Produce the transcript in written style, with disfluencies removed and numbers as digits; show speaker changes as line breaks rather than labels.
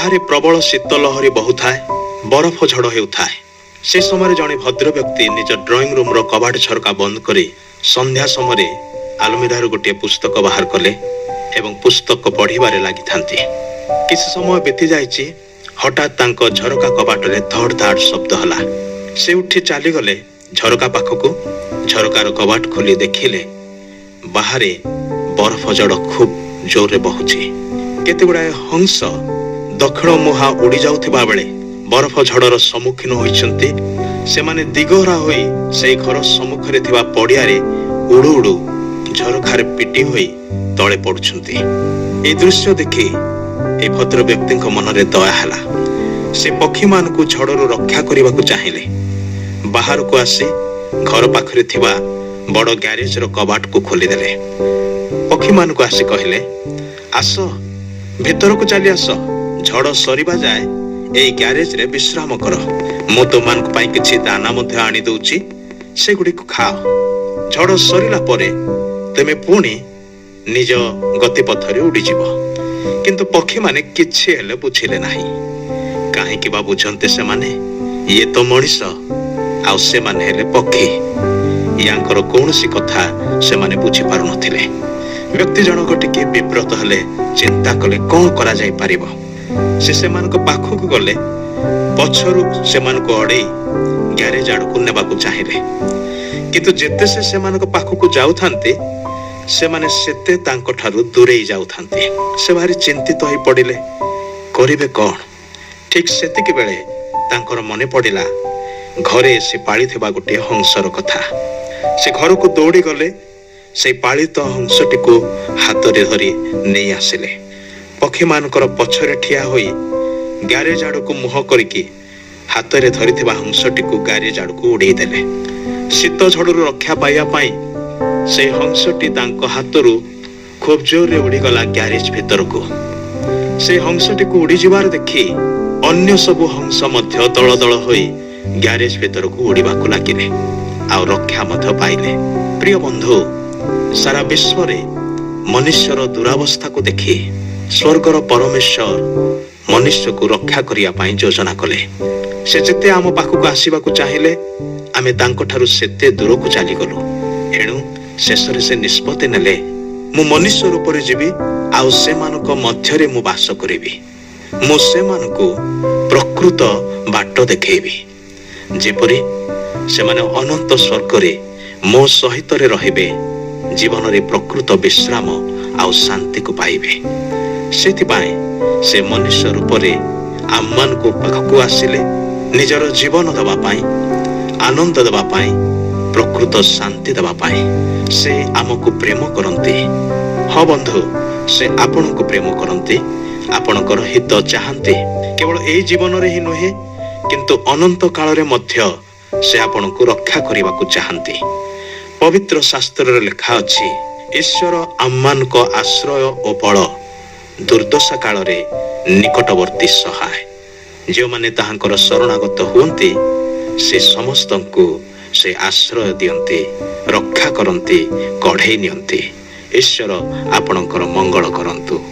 ବାହାରେ ପ୍ରବଳ ଶୀତ ଲହରୀ ବହୁଥାଏ, ବରଫ ଝଡ଼ ହେଉଥାଏ। ସେ ସମୟରେ ଜଣେ ଭଦ୍ର ବ୍ୟକ୍ତି ନିଜ ଡ୍ରଇଂ ରୁମର କବାଟ ଝରକା ବନ୍ଦ କରି ସନ୍ଧ୍ୟା ସମୟରେ ଆଲମିରାରୁ ଗୋଟିଏ ପୁସ୍ତକ ବାହାର କଲେ ଏବଂ ପୁସ୍ତକ ପଢ଼ିବାରେ ଲାଗିଥାନ୍ତି। କିଛି ସମୟ ବିତି ଯାଇଛି, ହଠାତ୍ ତାଙ୍କ ଝରକା କବାଟରେ ଧଡ଼ ଧାଡ଼ ଶବ୍ଦ ହେଲା। ସେ ଉଠି ଚାଲିଗଲେ ଝରକା ପାଖକୁ। ଝରକାର କବାଟ ଖୋଲି ଦେଖିଲେ, ବାହାରେ ବରଫ ଝଡ଼ ଖୁବ୍ ଜୋରରେ ବହୁଛି। କେତେ ଗୁଡ଼ାଏ ହଂସ ଦକ୍ଷିଣ ମୁହାଁ ଉଡ଼ି ଯାଉଥିବା ବେଳେ ବରଫ ଝଡ଼ର ସମ୍ମୁଖୀନ ହୋଇଛନ୍ତି। ସେମାନେ ଦିଗହରା ହୋଇ ସେଇ ଘର ସମ୍ମୁଖରେ ଥିବା ପଡ଼ିଆରେ ଉଡୁ ଉଡୁ ଝରକାରେ ପିଟି ହୋଇ ତଳେ ପଡୁଛନ୍ତି। ଏହି ଦୃଶ୍ୟ ଦେଖି ଏ ଭଦ୍ର ବ୍ୟକ୍ତିଙ୍କ ମନରେ ଦୟା ହେଲା। ସେ ପକ୍ଷୀମାନଙ୍କୁ ଝଡ଼ରୁ ରକ୍ଷା କରିବାକୁ ଚାହିଁଲେ। ବାହାରକୁ ଆସି ଘର ପାଖରେ ଥିବା ବଡ଼ ଗ୍ୟାରେଜର କବାଟକୁ ଖୋଲିଦେଲେ। ପକ୍ଷୀମାନଙ୍କୁ ଆସି କହିଲେ, "ଆସ, ଭିତରକୁ ଚାଲି ଆସ। ଝଡ଼ ସରିବା ଯାଏ ଏଇ ଗ୍ୟାରେଜରେ ବିଶ୍ରାମ କର। ମୁଁ ତୁମମାନଙ୍କ ପାଇଁ କିଛି ଦାନା ମଧ୍ୟ ଆଣି ଦଉଛି, ସେଗୁଡ଼ିକୁ ଖାଅ। ଝଡ଼ ସରିଲା ପରେ ତୁମେ ପୁଣି ନିଜ ଗତିପଥରେ ଉଡ଼ିଯିବ।" କିନ୍ତୁ ପକ୍ଷୀମାନେ କିଛି ହେଲେ ବୁଝିଲେ ନାହିଁ। କାହିଁକି ବା ବୁଝନ୍ତେ ସେମାନେ? ଇଏ ତ ମଣିଷ ଆଉ ସେମାନେ ହେଲେ ପକ୍ଷୀ। ୟାଙ୍କର କୌଣସି କଥା ସେମାନେ ବୁଝିପାରୁନଥିଲେ। ବ୍ୟକ୍ତି ଜଣକ ଟିକେ ବିବ୍ରତ ହେଲେ। ଚିନ୍ତା କଲେ, କଣ କରାଯାଇ ପାରିବ। ସେ ସେମାନଙ୍କ ପାଖକୁ ଗଲେ। ପଛରୁ ସେମାନଙ୍କୁ ଅଡେଇ ଗ୍ୟାରେଜ ଆଡକୁ ନେବାକୁ ଚାହିଁଲେ। କିନ୍ତୁ ଯେତେ ସେ ସେମାନଙ୍କ ପାଖକୁ ଯାଉଥାନ୍ତି, ସେମାନେ ସେତେ ତାଙ୍କଠାରୁ ଦୂରେଇ ଯାଉଥାନ୍ତି। ସେ ଭାରି ଚିନ୍ତିତ ହୋଇ ପଡ଼ିଲେ। କରିବେ କଣ? ଠିକ ସେତିକି ବେଳେ ତାଙ୍କର ମନେ ପଡ଼ିଲା ଘରେ ସେ ପାଳିଥିବା ଗୋଟିଏ ହଂସର କଥା। ସେ ଘରକୁ ଦୌଡ଼ି ଗଲେ। ସେଇ ପାଳିତ ହଂସଟିକୁ ହାତରେ ଧରି ନେଇ ଆସିଲେ। ପକ୍ଷୀମାନଙ୍କର ପଛରେ ଠିଆ ହୋଇ ଗ୍ୟାରେଜ ଆଡକୁ ମୁହଁ କରିକି ହାତରେ ଧରିଥିବା ହଂସଟିକୁ ଗ୍ୟାରେଜ ଆଡକୁ ଉଡେଇ ଦେଲେ। ଶୀତ ଝଡ଼ରୁ ରକ୍ଷା ପାଇବା ପାଇଁ ସେଇ ହଂସଟି ତାଙ୍କ ହାତରୁ ଖୁବ୍ ଜୋରରେ ଉଡ଼ିଗଲା ଗ୍ୟାରେଜ ଭିତରକୁ। ସେ ହଂସଟିକୁ ଉଡ଼ିଯିବାର ଦେଖି ଅନ୍ୟ ସବୁ ହଂସ ମଧ୍ୟ ଦଳ ଦଳ ହୋଇ ଗ୍ୟାରେଜ ଭିତରକୁ ଉଡ଼ିବାକୁ ଲାଗିଲେ ଆଉ ରକ୍ଷା ମଧ୍ୟ ପାଇଲେ। ପ୍ରିୟ ବନ୍ଧୁ, ସାରା ବିଶ୍ୱରେ ମନୁଷ୍ୟର ଦୁରାବସ୍ଥାକୁ ଦେଖି ସ୍ୱର୍ଗର ପରମେଶ୍ୱର ମନୁଷ୍ୟକୁ ରକ୍ଷା କରିବା ପାଇଁ ଯୋଜନା କଲେ। ସେ ଯେତେ ଆମ ପାଖକୁ ଆସିବାକୁ ଚାହିଁଲେ, ଆମେ ତାଙ୍କଠାରୁ ସେତେ ଦୂରକୁ ଚାଲିଗଲୁ। ଏଣୁ ଶେଷରେ ସେ ନିଷ୍ପତ୍ତି ନେଲେ, ମୁଁ ମନୁଷ୍ୟ ରୂପରେ ଯିବି ଆଉ ସେମାନଙ୍କ ମଧ୍ୟରେ ମୁଁ ବାସ କରିବି। ମୁଁ ସେମାନଙ୍କୁ ପ୍ରକୃତ ବାଟ ଦେଖେଇବି, ଯେପରି ସେମାନେ ଅନନ୍ତ ସ୍ୱର୍ଗରେ ମୋ ସହିତରେ ରହିବେ, ଜୀବନରେ ପ୍ରକୃତ ବିଶ୍ରାମ ଆଉ ଶାନ୍ତିକୁ ପାଇବେ। ସେଥିପାଇଁ ସେ ମନୁଷ୍ୟ ରୂପରେ ଆମମାନଙ୍କ ପାଖକୁ ଆସିଲେ, ନିଜର ଜୀବନ ଦେବା ପାଇଁ, ଆନନ୍ଦ ଦେବା ପାଇଁ, ପ୍ରକୃତ ଶାନ୍ତି ଦେବା ପାଇଁ। ସେ ଆମକୁ ପ୍ରେମ କରନ୍ତି। ହଁ ବନ୍ଧୁ, ସେ ଆପଣଙ୍କୁ ପ୍ରେମ କରନ୍ତି, ଆପଣଙ୍କର ହିତ ଚାହାନ୍ତି। କେବଳ ଏଇ ଜୀବନରେ ହିଁ ନୁହେଁ, କିନ୍ତୁ ଅନନ୍ତ କାଳରେ ମଧ୍ୟ ସେ ଆପଣଙ୍କୁ ରକ୍ଷା କରିବାକୁ ଚାହାନ୍ତି। ପବିତ୍ର ଶାସ୍ତ୍ରରେ ଲେଖା ଅଛି, "ଈଶ୍ୱର ଆମମାନଙ୍କ ଆଶ୍ରୟ ଓ ବଳ, ଦୁର୍ଦ୍ଦଶା କାଳରେ ନିକଟବର୍ତ୍ତୀ ସହାୟ। ଯେଉଁମାନେ ତାହାଙ୍କର ଶରଣାଗତ ହୁଅନ୍ତି, ସେ ସମସ୍ତଙ୍କୁ ସେ ଆଶ୍ରୟ ଦିଅନ୍ତି, ରକ୍ଷା କରନ୍ତି, କଢେଇ ନିଅନ୍ତି।" ଈଶ୍ୱର ଆପଣଙ୍କର ମଙ୍ଗଳ କରନ୍ତୁ।